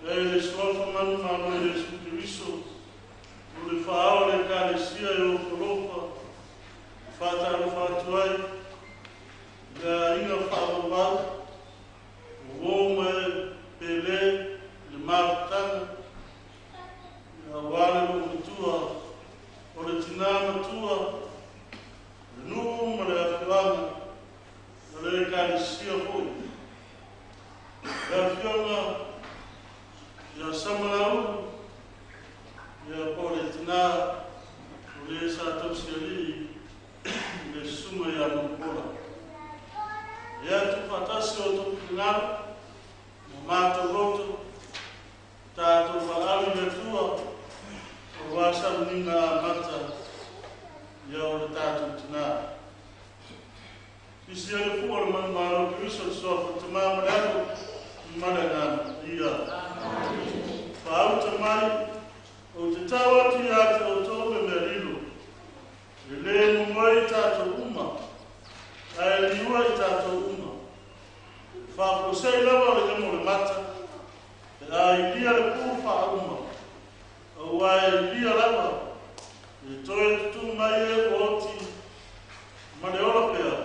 E le suafa manumalo e Iesu Keriso, o le faaao le Ekalesia e ofolofa, e faatalofa atu ai i le aiga faavauvau, o uo ma e pele i le mafutaga, aua le loomatua, o le tinā matua, le nuu ma le afioaga, o le Ekalesia foi. Le afioga ia Samalaulu, ia po o le tinā o le sa tausialii i le susuga ia Mulipola. Ia tuufaatasi o outou finagalo ma matou loto, tatou valaau i le Atua aua sauniga amata ia o le tatou tinā. Sisia le fua o le manumalo o Keriso, le suafa o le Tamā ma le Alo ma le Agaga Paia. Faauta mai, ou te tau atu ia te outou le mea lilo, e lē momoe i tatou uma, ae liua i tatou uma. Faafuasei lava o le emo o le mata, pe a ilia le pu faauma, aua e ilia lava, e toe tutū mai e ua oti ma le ola pea,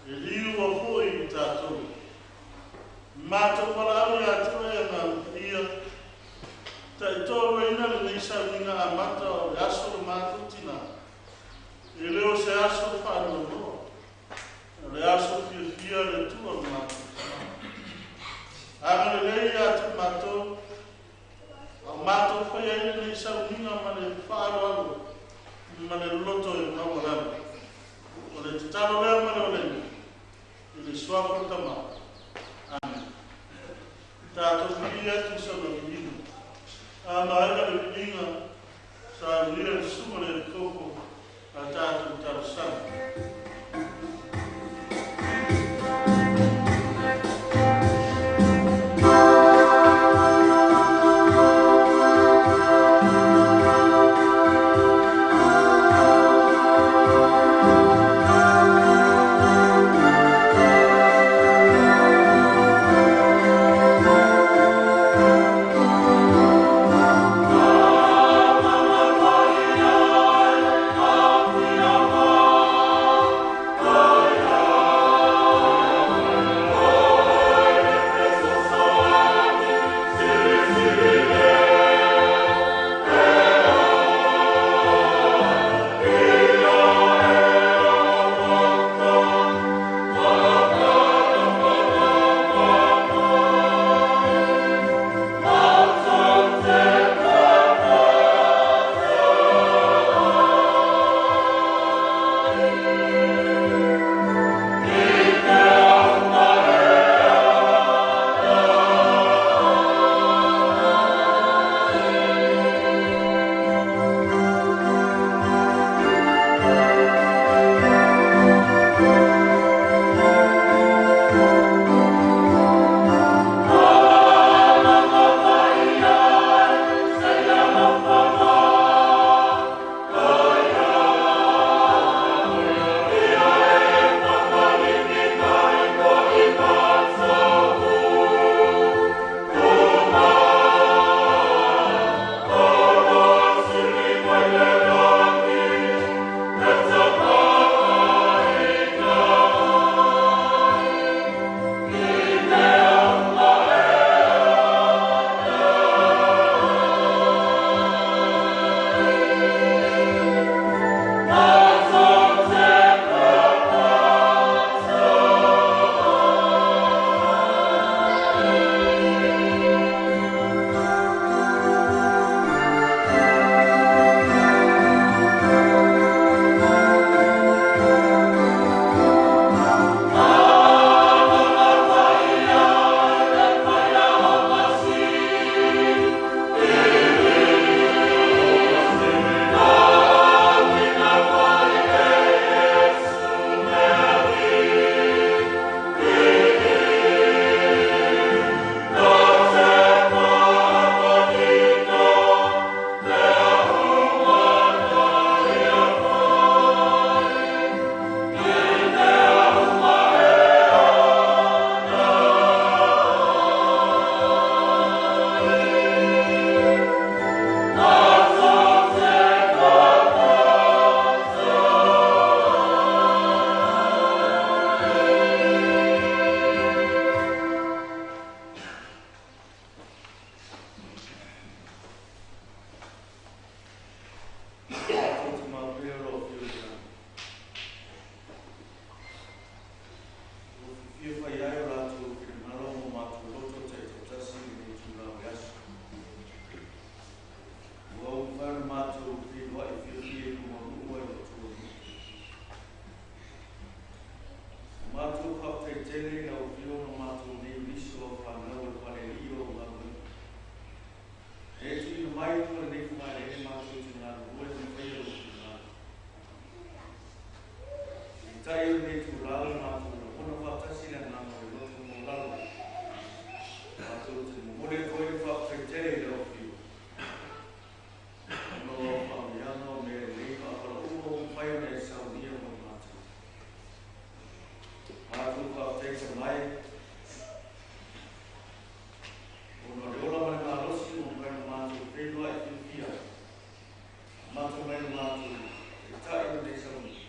e liua foi i tatou. Matou valaau ia te oe Agaga Paia, taitoaluaina lenei sauniga amata o le aso o le matou tinā. E le o se aso faanoanoa, o le aso fiafia le Atua le matou tinā. Agalelei ia te matou, a matou faia ai lenei sauniga ma le faaaloalo ma le loto e maualalo. O le tatalo lea ma le olega, i le suafa o le Tama. Amen. Tatou viia atu i sona viiga. A maea le viiga, saunia le susuga le epikopo a tatou talosaga. Amen. Tele i lau Afioga matou nei o nisi o au fanau o le Falelii o galuega. E tuuina mai i luga o lenei fogaeleele matou te galulue ma faia lou finagalo. Peitai o lenei itulā ua matou lagona faatasi le agaga o le loto maualalo. Matou te momoli atu ai le faafetai tele i lau Afioga ona o au faamanuiaga o mea lelei ma auala uma ua mafai ona e saunia mo i matou. Matou faafetai tamae ona o le ola ma le malosi ua mafai ona matou feiloai fiafia ai. Amata mai le matou taitai o lenei sauniga.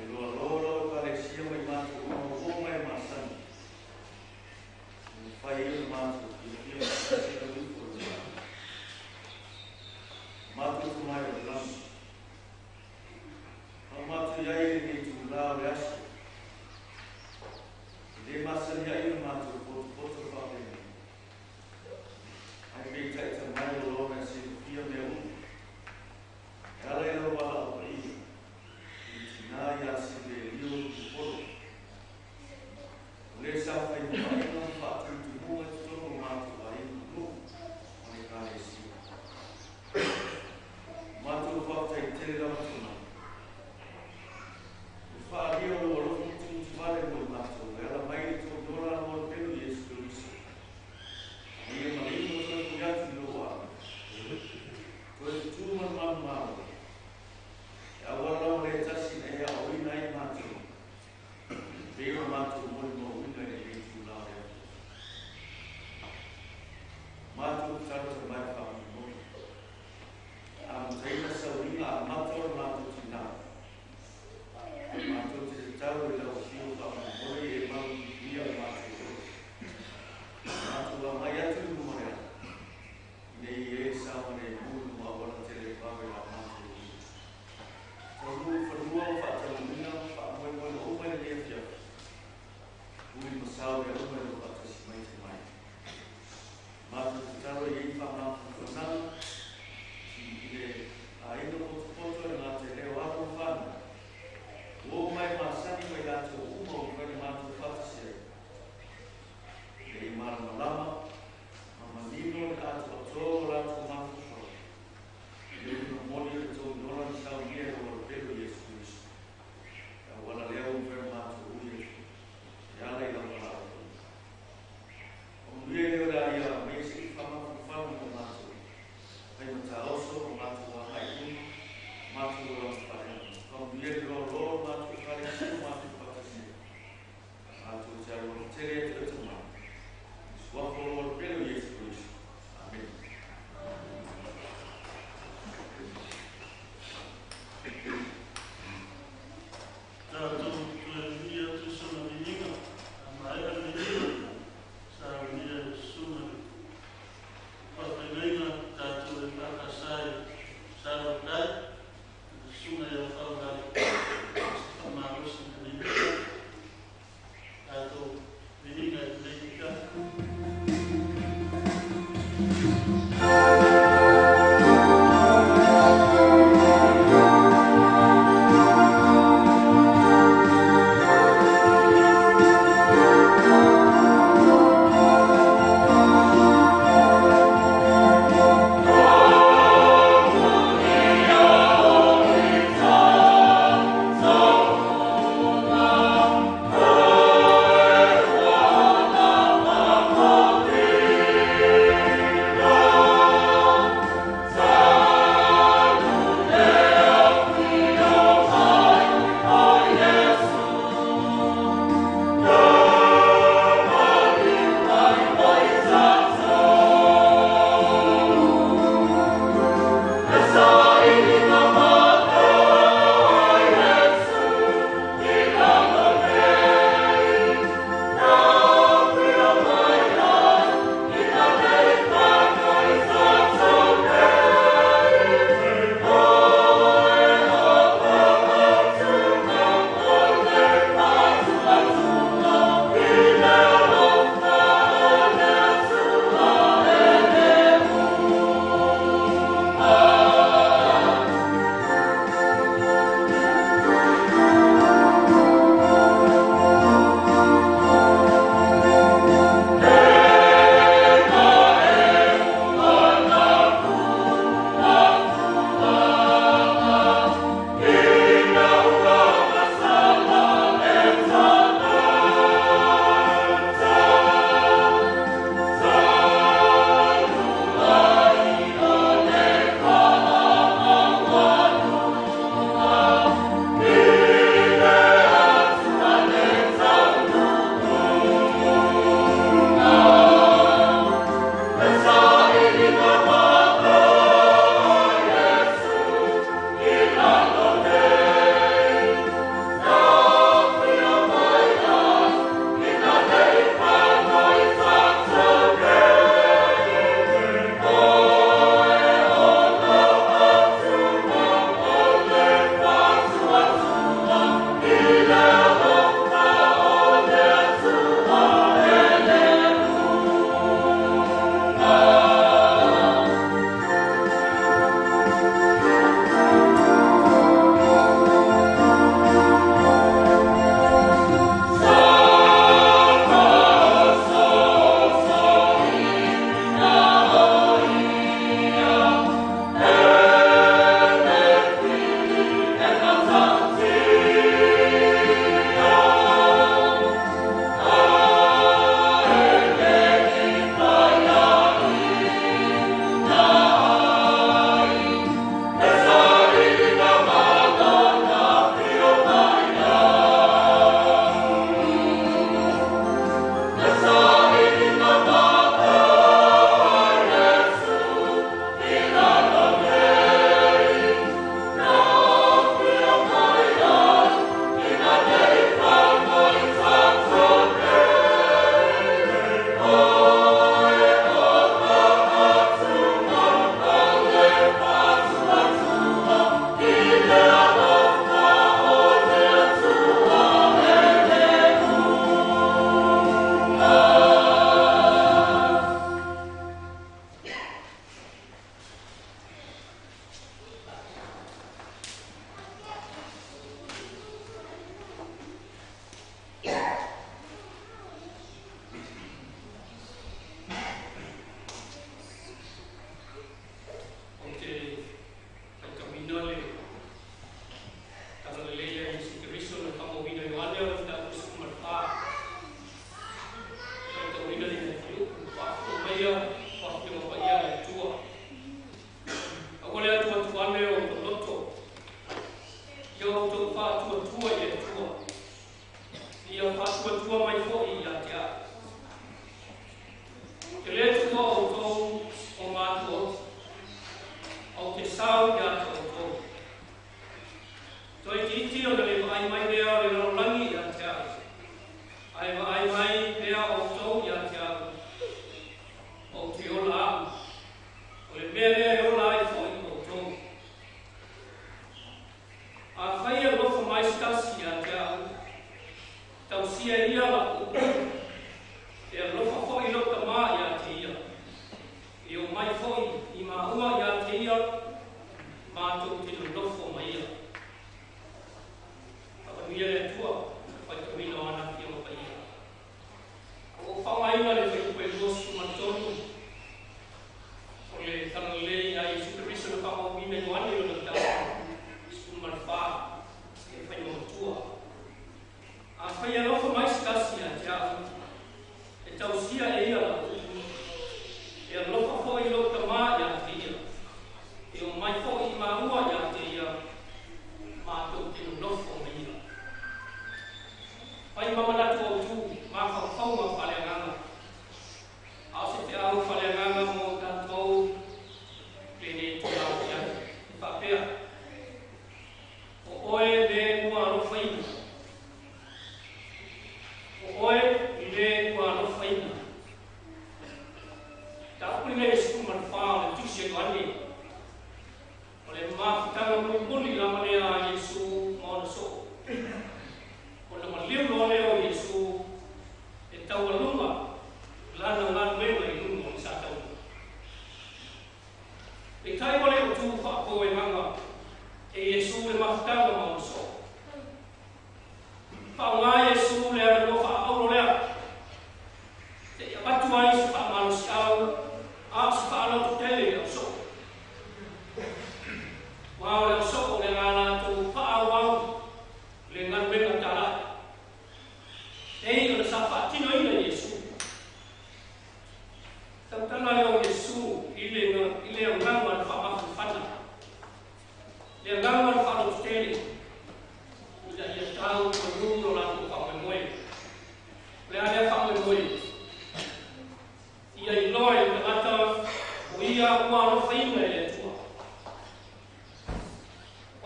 E loaloa lau Ekalesia ma i matou uma ua oo mai e masani. Ua mafai ai ona matou fiafia faatasi i lau ifo i le lagi. Matou Tamae o le lagi. Faa matou i ai i lenei itulā o le aso. E lē masani ai ona matou potopoto faapenei. Ae peitai tamae ua loa ona e silafia mea uma. E ala i lau valaau paia i le tinā ia Sivelio Pupolo. O lē sa fai mamaiga ma faatutumuga i totonu o matou aiga, nuu ma le Ekalesia. Matou faafetai tele lava tamae. Le faaalia o lou alofa mutimutivale mo i matou e ala mai i le tou ola lau Alepelu Iesu Keriso. Ma ia maliu ma toe pule atu i lou aao. Toe tutū ma le manumalo. E auala lava lea tasi ina ia aoaoina ai matou. Pei ona matou molimauina i lenei itulā o le afiafi. Matou tatalo tamae faamolemole. Amataina sauniga amata o le matou tinā. Matou te tatalo i lau Afioga faamolemole ia e malupuipuia le matou ola. Matou agai atu i luma o le ala. Ina ia e saogalemu i luma auala televave la matou ui. Taunuu i fanua o faataunuuina faamoemoega uma i lenei afiafi. Ui ma sao mea uma i lou faatasi mai tamae. Matou tatalo e i ai faamafanafanaga i le aiga potopoto e le gata i lea o alo ma fanau. Ua oo mai masani ma i latou uma ua mafai ona matou faatasi ai. Ina ia malamalama ma manino le atoatoa o latou mafaufau i le uiga moni o le tou ola na saunia e lou Alepelu Iesu Keriso. E auala lea ua mafai ona matou ui atu e ala i lau valaau paia. Faamanuia lea o le a ia aumaia se i faamafanafana mo matou. Fai ma taoso ma matou agai i luma, matou olaga faaleagaga. Faamanuia le loaloa o le matou Ekalesia ma matou faatasi ai. Matou te alofa tele ia te oe tamae. I le suafa o lou Alepelu Iesu Keriso. Amene. Tatou toe viia atu i sona viiga, a maea le viiga, saunia e le susuga le faafeagaiga tatou EFKS i Salautai, le susuga ia Faulalo mo se faamalosi i lenei afiafi. Tatou viiga i lenei afiafi. Amen. lea o Afioga Paia a le Atua. Aua le atuatu ane o outou loto, ia outou faatuatua i le Atua, ia faatuatua mai foi ia te au. Ou te lē tuua outou o matuaoti, ou te sau ia te outou. Toeitiiti ona le vaai mai lea o le lalolagi ia te au, ae vaai mai pea outou ia te au. Ou te ola au, o le mea lea e ola ai foi outou. Afai e alofa mai se tasi ia te au, tausia e ia la'u upu, e alofa foi lou Tamā ia te ia, e omai foi i maua ia te ia, matou te nonofo ma ia. Faamanuia le Atua i le faitauina o ana Afioga Paia. Ua ou faaaogaina le fuaiupu e 23 o le Talalelei a Iesu Keriso na faamauina e Ioane i lona mataupu 14 e fai matua. Afai e alofa mai se tasi ia te au, e tausia e ia la'u upu, e alofa foi lou Tamā ia te ia, e omai foi i maua ia te ia, matou te nonofo ma ia. Fai ma manatu autū, mafaufauga faaleagaga. A o se feau faaleagaga mo tatou lenei itulā afiafi. E faapea, o oe le ua alofaina. O oe le ua alofaina. Mataupu lenei e 14 o le Tusi a Ioane. O le mafutaga mulimuli lava lea a Iesu ma ona soo. Ona maliu loa lea o Iesu e taualuga lana galuega i luga o le sataua. Peitai ua le o tu faapopoegaga e Iesu le mafutaga ma ona soo. Faaaoga Iesu le avanoa faaauro lea seia avatu ai se faamalosiau a o se faalototele i le ausoo. Aua o le ausoo o le a latou faaauau le galuega talai pei ona sa faatinoina e Iesu. Tautala lea o Iesu i le agaga o le faamafanafana, le agaga o le faalototele, ina ia tau i manu lo latou faamoemoe. O le a lea faamoemoe? Ia iloa e le tagata o ia ua alofaina e le Atua.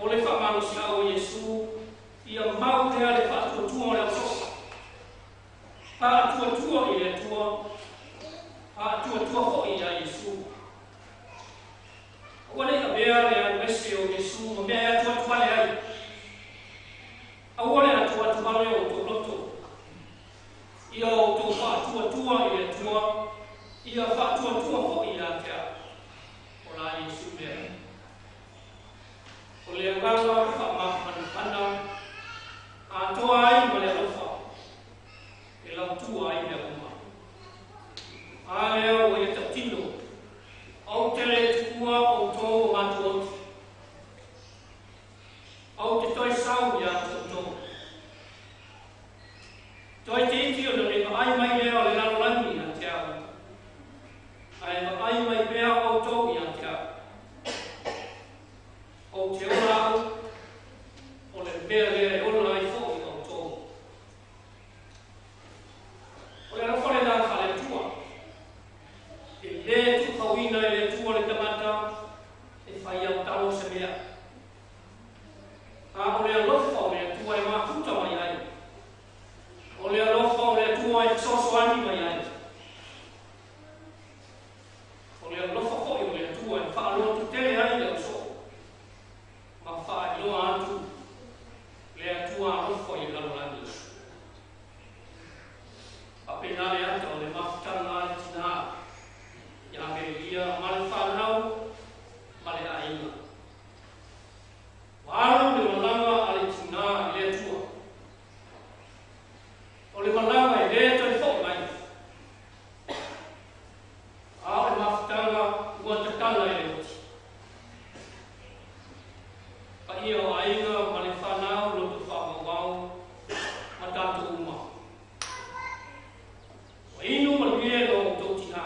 O le faamalosiau o Iesu, ia mau pea le faatuatua o le ausoo. Faatuatua i le Atua, faatuatua foi iā Iesu. Aua ne i avea le alu ese o Iesu ma mea e atuatuvale ai. Aua le atuatuvale o outou loto. Ia outou faatuatua i le Atua, ia faatuatua foi ia te au. O la Iesu lea. O le agaga faamafanafana atoa ai ma le alofa e lautua ai mea uma. A lea ua ia tautino, ou te le tuua outou o matuaoti. Ou te toe sau ia te outou. Toeitiiti ona le vaai mai lea o le lalolagi ia te au, ae vaai mai pea outou ia te au. Ou te ola au, o le mea lea e ola ai foi outou. O le alofa lenā faale-Atua. E lē tuufauina e le Atua le tagata e fai autalo se mea. A o le alofa o le Atua e mafuta mai ai. O le alofa o le Atua e fesoasoani mai ai. O le alofa foi o le Atua e faalototele ai le ausoo ma faailoa atu le Atua alofa i le lalolagi. Faapena le ata o le mafutaga a le tinā ia Merilia ma le fanau ma le aiga. Ua alu le malaga a le tinā i le Atua. O le malaga e lē toe foi mai. A o le mafutaga ua tatala e le oti. Paia o aiga ma le fanau loto faamauau ma tatou uma. Ua inu maluie lo outou tinā.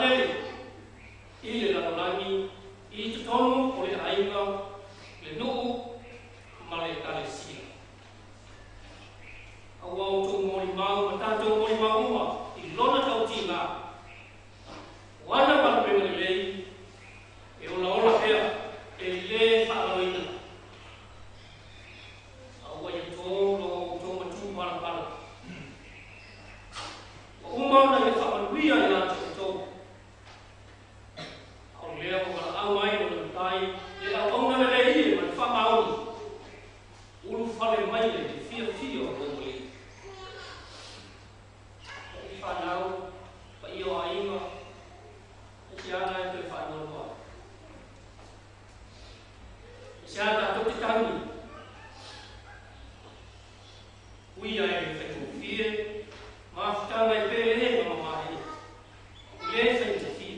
Vaalele i le lalolagi i totonu o le aiga, le nuu ma le ekalesia. Aua outou molimau ma tatou molimau uma i lona tautiga, o ana galuega lelei e olaola pea e lē faagaloina. Aua ia to lo outou matu palapala. Ua uma ona ia faamanuia ia te outou. A o lea ua valaau ai lona matai le auauna lelei e ma le faamaoni. Ulufale mai ai le fiafia o lou alii. I fanau, paia o aiga, e te ala e toe faanoanoa ai. E se a tatou te tagi, uia e le faigofie, mafutaga e pele ma mamae, i le faigofie.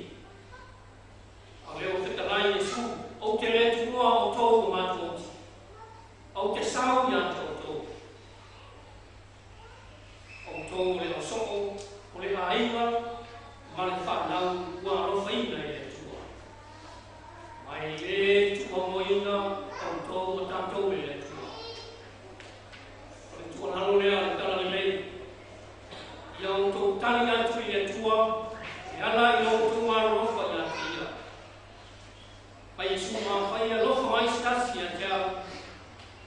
A o lea ua fetalai Iesu, ou te le tuua outou o matou, ou te sau ia te outou. Outou o le ausoo, o le aiga, ma le fanau ua alofaina e le Atua. Ma e le tuuamoina outou ma tatou e le Atua. O le tuualalo lea a le Talalelei, ia outou tali atu i le Atua, e ala i lo outou alolofa ia te ia. Pai Iesu mafai alofa mai se tasi ia te au,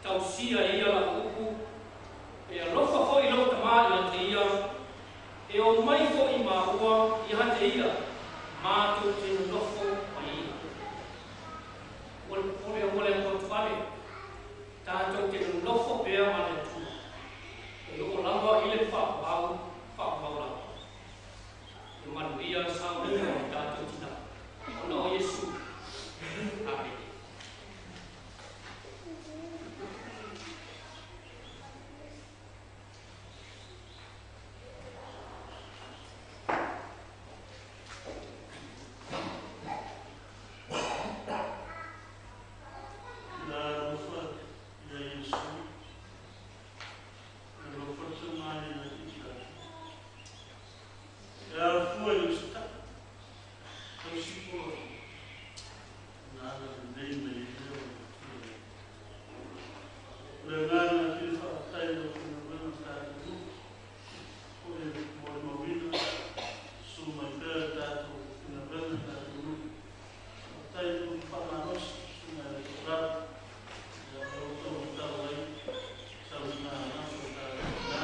tausia e ia lau upu, e alofa foi lou Tamā ia te ia, e o mai foi māua ia te ia, matou te nonofo ma ia. Ua le popole aua le atuatuvale, tatou te nonofo pea ma le Atua. E oo lava i le faavavau, faavavau lava. E manuia le sauniga o le tatou tina, ona o Iesu. Amene. Ina alofa ia Iesu, e alofa te mai ia te tatou. E afua i usitai, tausipoa, na ala lelei mai ai lea o le Atua. O le agaga fia faafetai i lau faigaluega tatou nuu, o le molimauina, susu mai pea le tatou faigaluega tatou nuu. Faafetai i lou faamalosi, susuga i le toalala, ia o outou matau ai, saulimaga o tatou tina,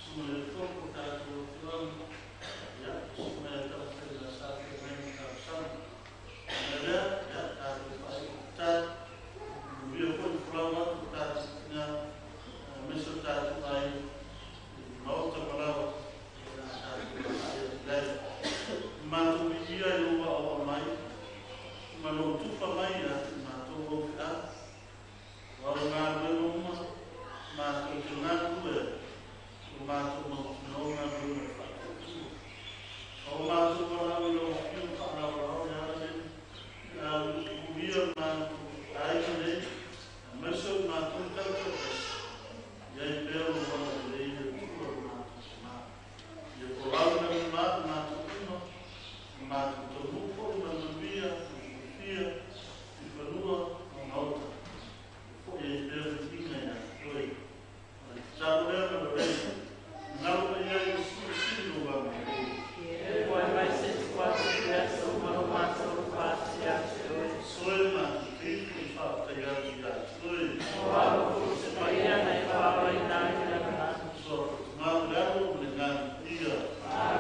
susuga i le topo o tatou afioaga, ia, susuga i le tamafaiga sa feagai ma talosaga. O le lea, ia, tatou faaiutai, manuia foi le folau atu o tatou tina, aemaise o tatou aiga, i le maota malawa, ia na tatou agai atu ai. Matou viia i lou aoao mai, ma lou tufa mai ia te matou au feau. O au galuega uma, matou te galulue ai, o matou mautinoa galuega e faatuatua. O matou valaau i lau Afioga faalaolao le ala lea, a uia matou aiga nei, aemaise o matou tautautasi, ia i pea lou agalelei le Atua o matou Tamā. Ia folau le ma matou uma, ma matou taunuu foi ma le manuia, ma le fiafia, i fanua ma maota. E foi ai pea le viiga ia te oe. O le tatalo lea ma le lei, galo paia i Iesu sili lou agalelei. Soe matou keiki i faafetai atu ia te oe. Soa Tamā le Alo ma le Agaga Paia.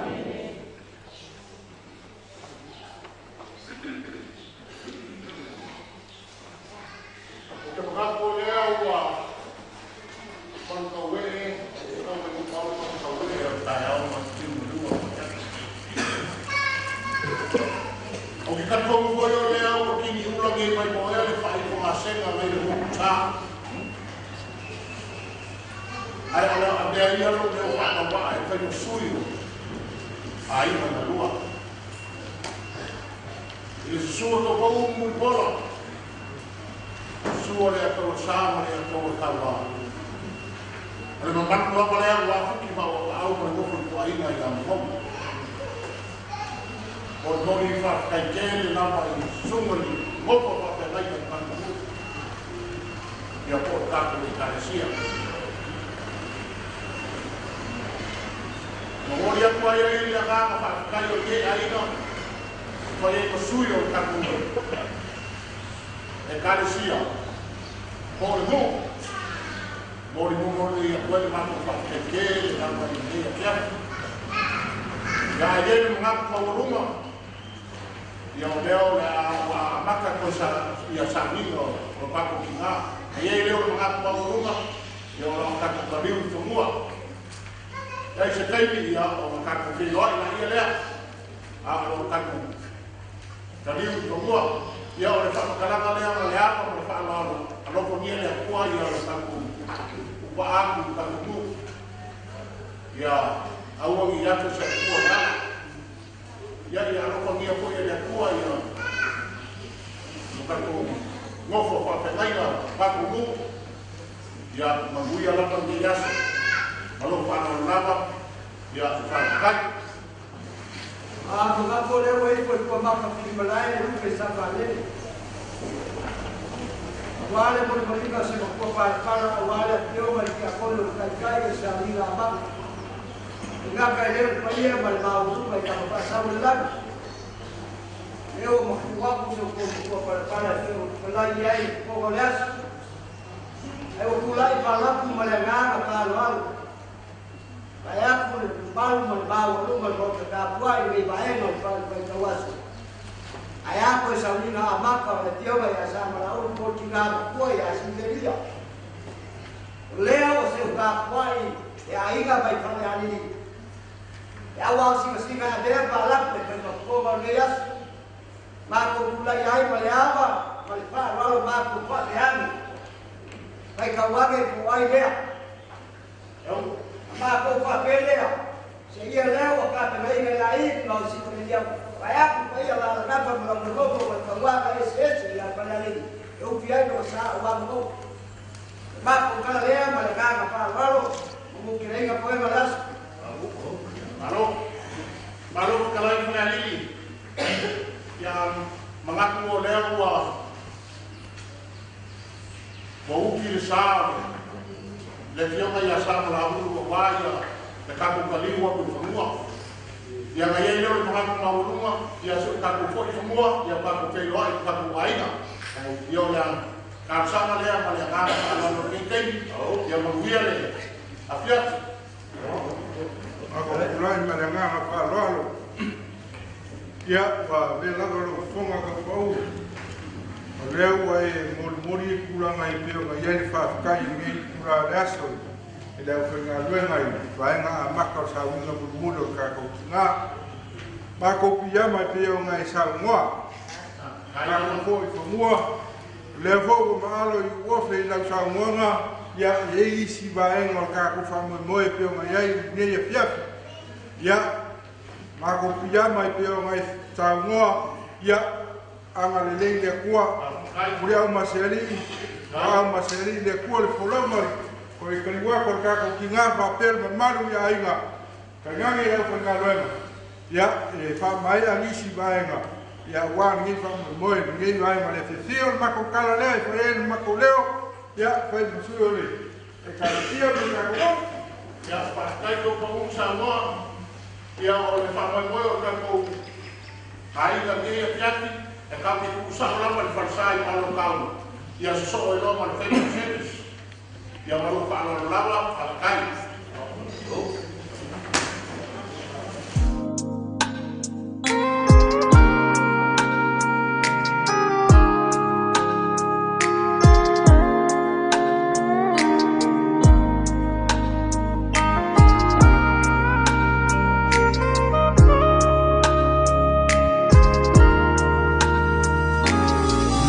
O te manatu o lea ua manukauee, e tau mai lupa o le manukauee o le taeao ma te tiu malua o te O ke talitonu foi o lea ua kini ula nei mai moea le faaifogasega mai le moku sā. Ae o le avea ia lou leo faatauvaa e fai ma sui o aiga na lua. I le susu o taupau umu i pola, susu o le ataua sā ma le ataua tauvā. O le mamalu lava lea ua afuki ma ua paau ma le nofo i puaina i a mamaua. Molimoli faafetaitele lava i susuga i nofo faafeagaiga i tatou ia po o tatou Ekalesia. Momoli atu ai ai le agaga faafetai o lenei aiga fai ai ma sui o le tatou Ekalesia po o le nuu. Molimoli atu ai le matou faafetaitele lava i lenei afiafi. Ia e i ai le manatu maualuga ia o lea o le a ua amata toe ia sauniga o le tatou tina. E i ai lea o le manatu maualuga ia o loo tatou taliu i fanua. Ia i se taimi ia ona tatou feiloai laia lea a o loo tatou taliu i fanua. Ia o le faamatalaga lea ma le ava ma le faaaloalo alofagia le Atua ia o le tatou upaaku i tatou nuu. Ia aua ne i ate se Atua i ala. Ia ia alofagia foi e le Atua ia lo tatou nofo faafeagaiga tatou nuu. Ia manuia lava lenei aso ma lou faaaloalo lava. Ia faafetai. Manatu o lea ua ifo i tuamaka filimalae le lupe i Safalele. Aua le molimoliga o se matua palepala, aua le afioga i le tiakono o le taitai o le sauniga amata. E gata i leo le paia ma le maualuga i tama faasau o le lagi. Lea ua mafua atu se outou matua palepala e feolai i ai i fofoga o le aso. Ae ua tulai paalapu ma le agaga faaaloalo. Vae atu le mamalu ma le maualuga o le Maota tapuai i lenei vaega o le faale aso. Ae a toe sauniga amata o le afioga ia Samalaulu po o le tina matua ia Sivelia. O lea ua seu tapuai e aiga mai Falealili. E auao sigasika e avea paalapu e fai mafofoga o lenei aso. Matou tulai ai ma le ava ma le faaaloalo matou faafeagi. Fai tauage po o ai lea. Matou faapea lea, seia lea ua tapenaina e laii ma o sifalelia vae atu paia lalagafa ma laulelofo ma le tauaga eseese ia Falealili e ufi ai le sa o amuou. Matou kala lea ma le agaga faaaloalo ma mukileiga poega o le aso. Malo, malo fetalai Falealili. Ia manatu o lea ua ua ufi le sa o le afioga ia Samalaulu aua ia le tatou taliu atu i fanua. Ia na i ai lea o le manatu maualuga ia se i tatou foi i fanua ia tatou feiloai i tatou aiga. Ia o le talosaga lea ma le agaga faaaloalo i lenei taimi. Ia manuia le afiafi. Ako tulai ma le agaga faaaloalo. Ia, ua avea lava lou fofoga taupau. O lea ua e molimoli i tulaga e pei ona i ai le faafetai i lenei itula o le aso i le aufaigaluega i vaega amata o le sauniga mulimuli o le tatou tina. Matou piiama e pei ona e saunoa. Tatou foi i fanua. O lea foi ua maalo i uofe i lau saunoaga, ia, e i ai isi vaega o le tatou faamoemoe e pei ona i ai i lenei afiafi. Ia, matou piiama e pei ona e saunoa, ia, agalelei le Atua, muliau ma se alii, au ma se alii le Atua le folau ma le kaliuako o le tatou tina faapea le mamalu i aiga, tainane i aufaigaluega. Ia, e faamaea nisi vaega, ia, aua lenei faamoemoe, lenei vaega le afiafia o le matou tala lea e fai ai le matou leo, ia, fai ma sui o le Ekalesia ma le tatou nuu. Ia, faafetai tou pau saunoa. Ia o le faamoemoe o tatou aiga lenei afiafi e tatou te tuusao lava i le falesa i Alotau ia sosoo ai loa ma le funeral service. Ia ma lou faaaloalo lava, faafetai.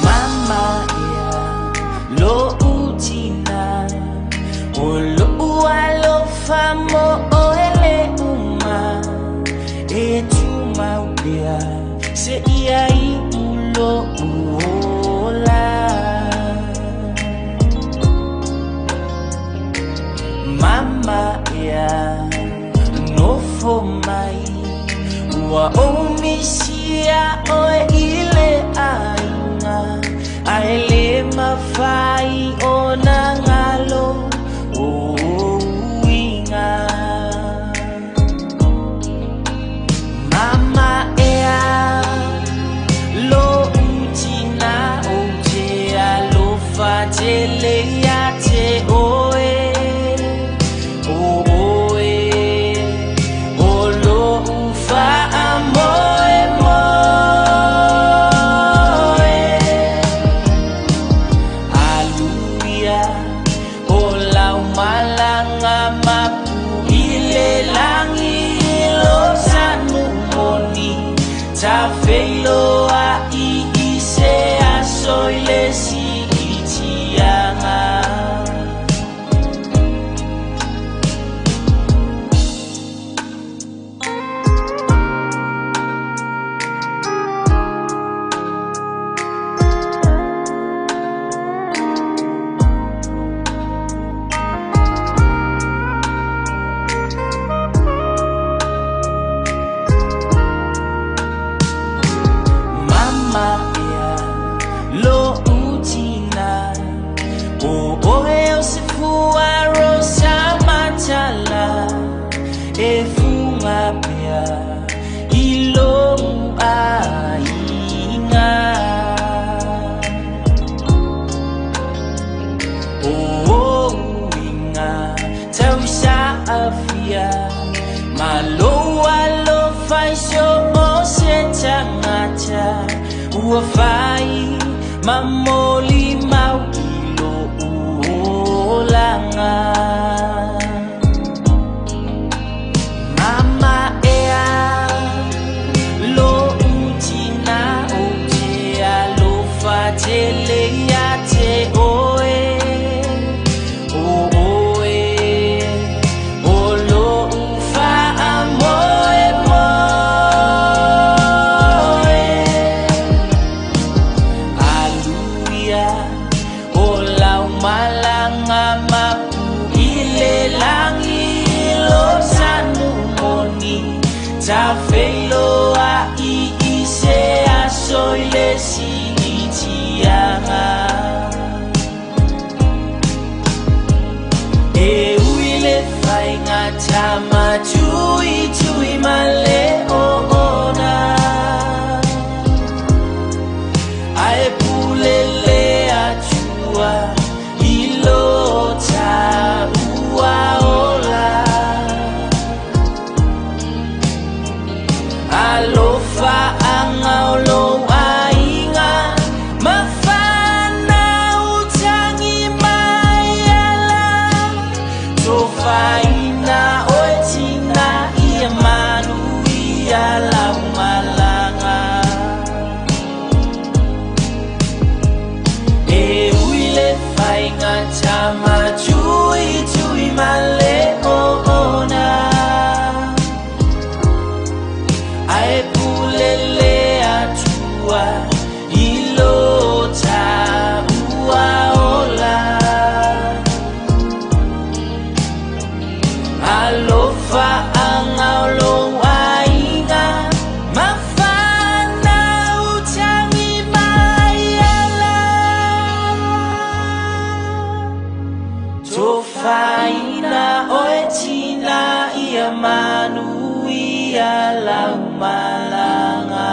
Mama ia lo utina o lo alofa mo oele uma e tumau pea se ia i ulo uola. Mama ia nofo mai ua o misi fai so o se tangata ua fai mamoli mau i lo uolanga. Mama ea lo utina o te alofa tele ia te oe o oe o lo ufa a moe moe. Aluia o lau malanga mapu ile langi lo sanu moni ta feilo a i ise aso ile singitianga. E uile fainga tama tui tui male o ona. Ae pulele atua ilo ta ua ola. Alofa anga o lo ainga mafana utangi mai ala. Tofaina oe tina ia manu ia lau malanga. E uile fainga tama tui tui male o ona. Ae pulele atua ilo ta ua ola. Alofa anga o lo ainga mafana utangi mai ala. Tofaina oe tina ia manu ia lau malanga.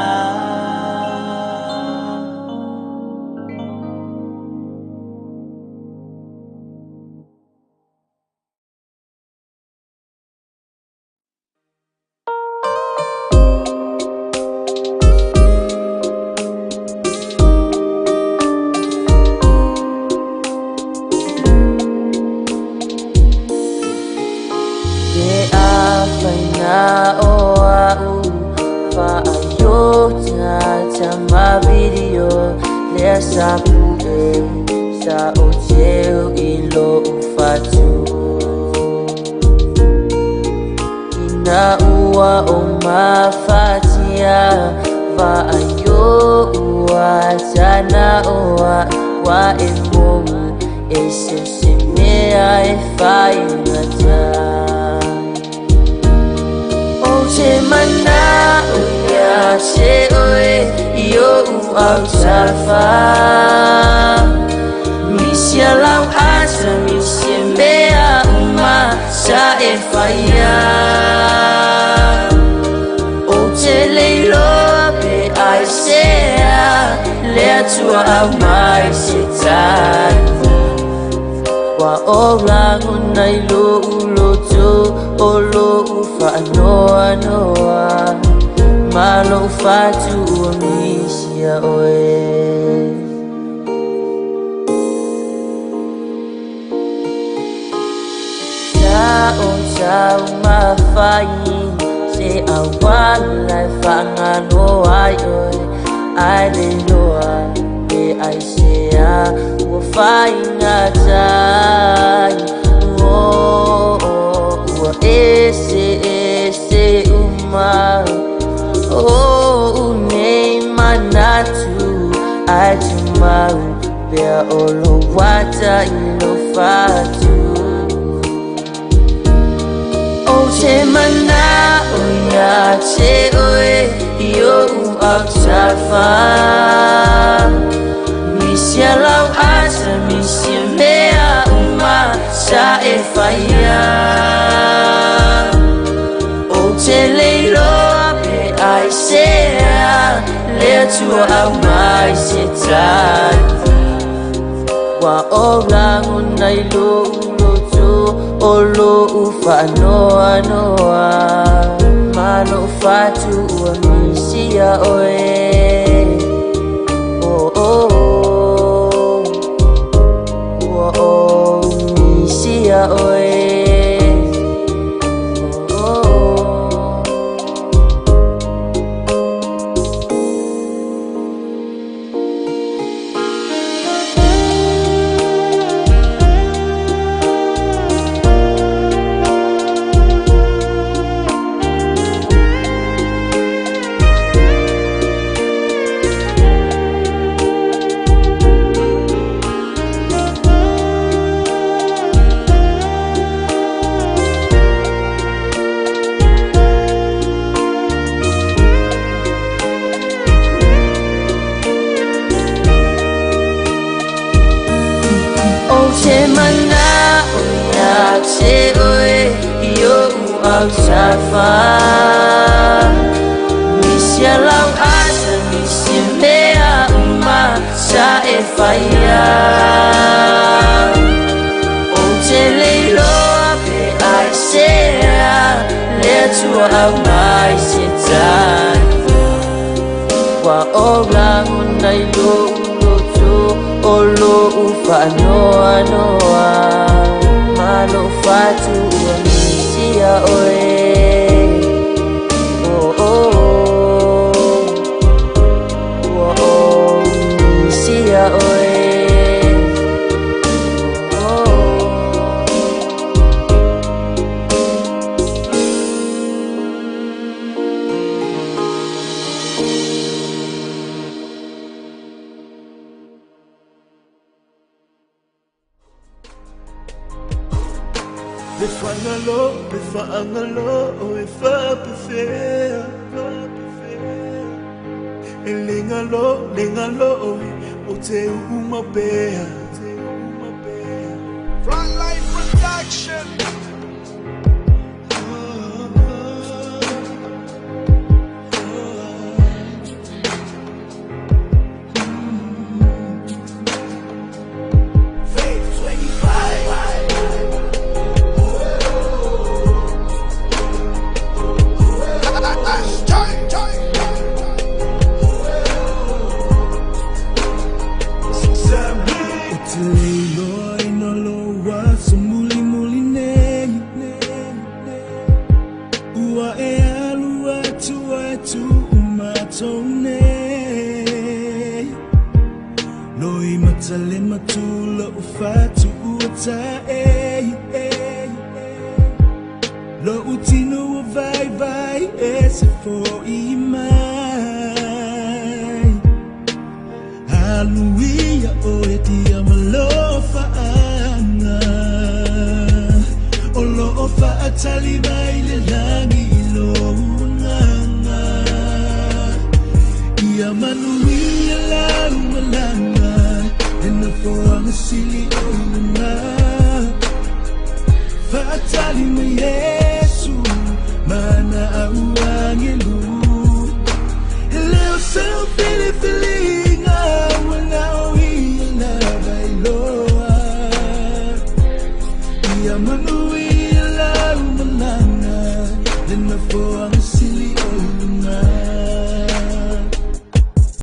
Te awhaina o au whaayota tamavirio lea sa pue sa o teu i lo ufatu. Ina ua o mafatia whaayo ua tana oa wa e mou e se se mea e whaingata. O te mana o ia se oe i o au tafa. Misia lau asa misia mea uma sa e whaia. O te leiloa pe ai sea lea tua au mai se tani. Wa o rango nei lo uloto o lo uwhaanoa noa. Malo whatu ua misia oe. Ta o tau mawhai se awala e whangano ai oe. Ai le loa e ai sea ua whainga tai. O ua ese ese uma. O unei manatu ai te mau pea o lo wata i lo whatu. O te mana o ia te oe i o au tafa. Misia lau asa misia mea uma sa e whaia. O te leiloa pe ai sea lea tua au mai se tani. Wa o rango nei lo uloto o lo uwhaanoa noa. Malo fatu ua misia oe. Oh oh oh, ua ou misia oe. Oh oh. O te mana o ia te oe i o au safa. Misia lau asa, misia mea uma sa e whaia. O te leiloa pe ai sea, le tua au mai se tani. Wa o rango nei lo loto, o lo ufa noa noa. Malo fatu ua misia oe. Oh oh oh, ua o misia oe. Oh oh. Le fangalo, le fangalo, e fapefea. E lengalo, lengalo, o te umapea. Frontline Production. Faith 25. O te leiloa ina lo aso muli muli nei. Ua e alu atu atu umatou nei. Loi matale matula o fatu ua ta e. Lo utino o vai vai e se foi mai. Aluia o e tia malofa anga. O lo o faatali mai le langi.